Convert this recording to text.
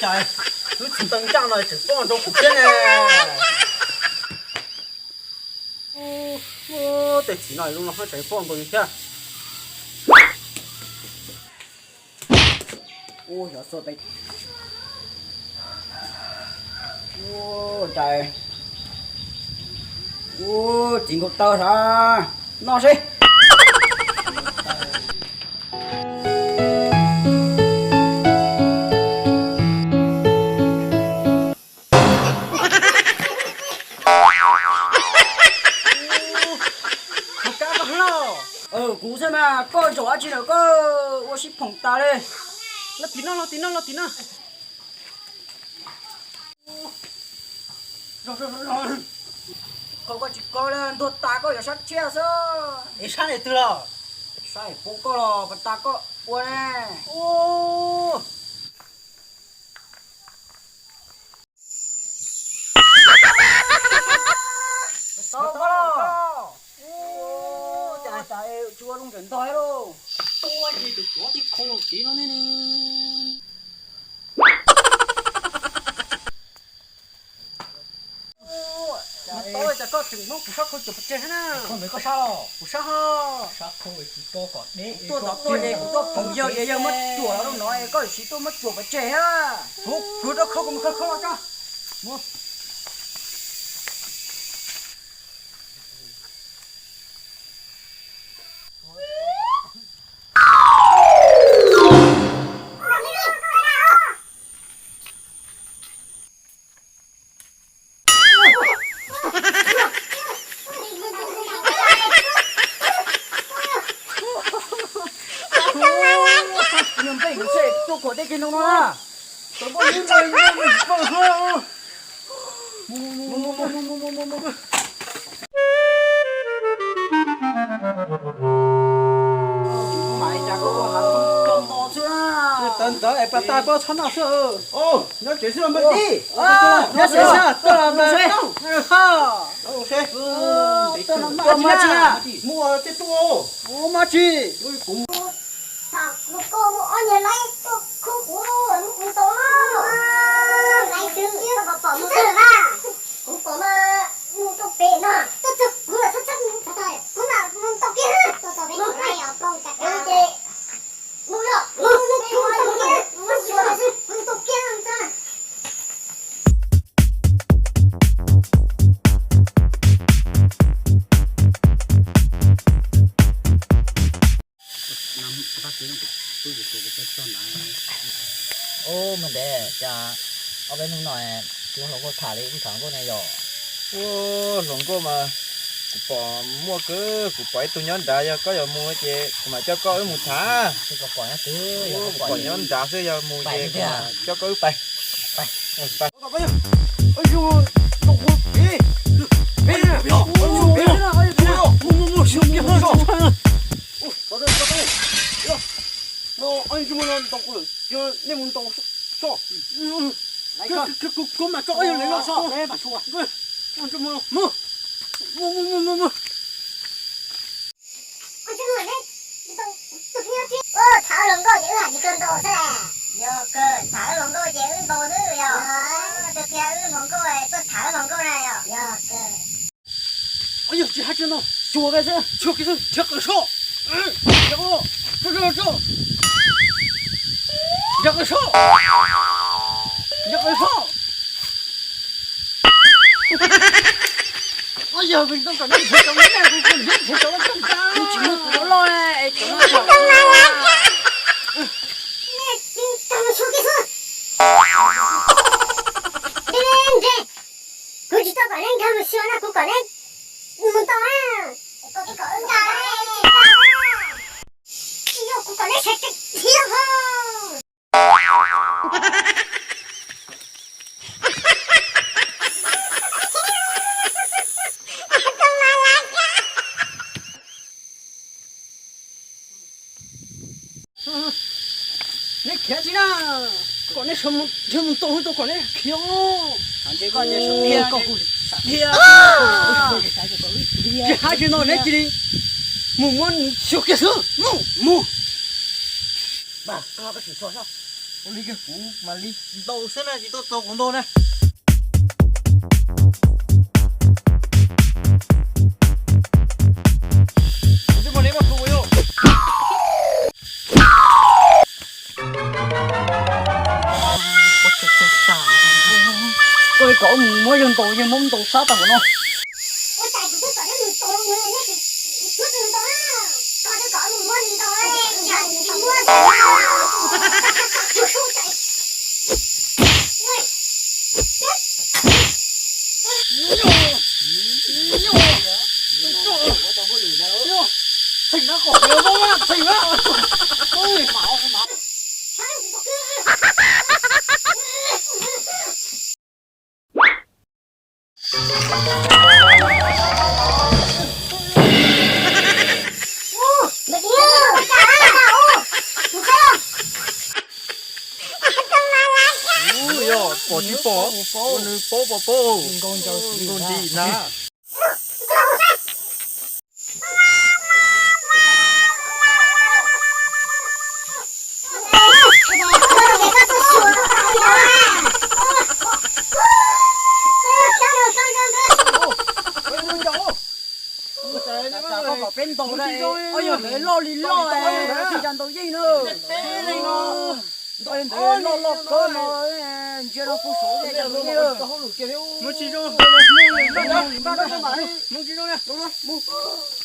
Wb txiv taw ntsaj no tseem poj nroo kuv thiab ne. Tej txiv no zoo no tseem poj nroo thiab. Ua, xyov xua peb. Ua, cas, ua, txiv nkaus taw sav, noj seb. Kuv xwb mas, koj zaum dab tsi lawm koj ua sib phoom tas li. Los tim no, los tim no, los tim no. Koj, koj tsis koj li, ntuag tas koj yuav sab tshiab xwb. Es sab daim twg los? Sab daim pub koj los pas tas koj ua ne. Tau koj los. Cas, cas tsis ua zoo tseem ntog thiab lauj. Ua cas tus tsov tib khoo los kev no ne. Tau, cas koj tseem muab kuv sab khau cuam pov tseg thiab na. Koj sab los? Kuv sab ho. Sab khau tsis tau kom deb. Kuv tuaj tom tuaj ces kuv tuaj phoom yawg ces yawg muab cuam los rau no es koj yuav siv tuaj muab cuam pov tseg thiab. Kuv, kuv rau khau, kuv mus khau khau los tso. Mus. Niag npej, kuv tuaj kuam tej kev ntoo no na. Tau npoj ib npawg, ib npawg, ib npawg. Tawv ntawd es pas tas koj txhob noj xwb. Nyob tsev xwb los npawg tij. Nyob tsev xwb, tuaj los mas. Tuaj mas tsis, mus tej tuaj. Mus mas tsis. Kuv mus koj mus ob niag laib tuaj khub kuv, kuv tau, laib twg koj pom mus twg na. Kuv pom mas mus rau pem no, kuv mas txhob txhob mus txog, kuv mas mus tau kiag, mus tau pem no, ces mus los mus, mus tau kiag, mus tau kiag txog. Ub, me ntev cas ob peb hnub no tsis muaj hluas nkauj tham li, wb tham hluas nkauj ne yom? Ub, hluas nkauj mas kuv pom muaj kawg, kuv pom ib tug nyob nrad, yog koj yuav mus ces kuv mam coj koj wb mus tham. Kuv pom nyob nrad xwb, yog mus ces kuv mam coj koj wb pais. Nej mus ntaus soj. Kuv mam coj nej los soj. Mus, mus, mus, mus. Tham hluas nkauj ces wb hais tsis tau ntaus xwb las. Yog kawg, tham hluas nkauj ces wb ntaus xwb yog. Tus tias wb hluas nkauj tuaj tham hluas nkauj na yog. Yog kawg. Yog tsis hais tsis no, xyuas kiag xwb, xyuas kiag xwb, nrhiav qws soj. Nrhiav qws soj. Nrhiav qws soj. Ua yog vim tau kom nej nrhiav tau, nej nrhiav tau, tsis muaj tus loj loj es cov no. Kuv tsis tau kom neb nkag mus xyuas no, kuv kom neb mus ntaus na. Tsis yog kuv kom neb sawv tsees thiab ho. Neb khiav tsis na, kom neb sawv mus nrhiav mus ntaus tau kom neb khiav. Koj dhia, tsis hais tsis no neb cia li mus muab xyuas kiag xwb, mus, mus. Ua li kiag kuv mam li ntaus xwb na, tsis tuaj txog kuv ntaus na. Kuv twb muaj li mas kuv yog. Koj kom mus muab yawg ntaus, yawg muab ntaus sab tag npaum no. Txheem na, qhov no txheem na. Ua yog pom tsis pom, ua nws paub pom paub, nkaus nti na. Koj pom peb ntaus na, ob yog ntawd loj li loj, tsis cas ntaus yeej na. Ntawd loj loj kawg no, ntsia rau puag saud ntaus yeej. Mus tsis zoo, mus tsis zoo.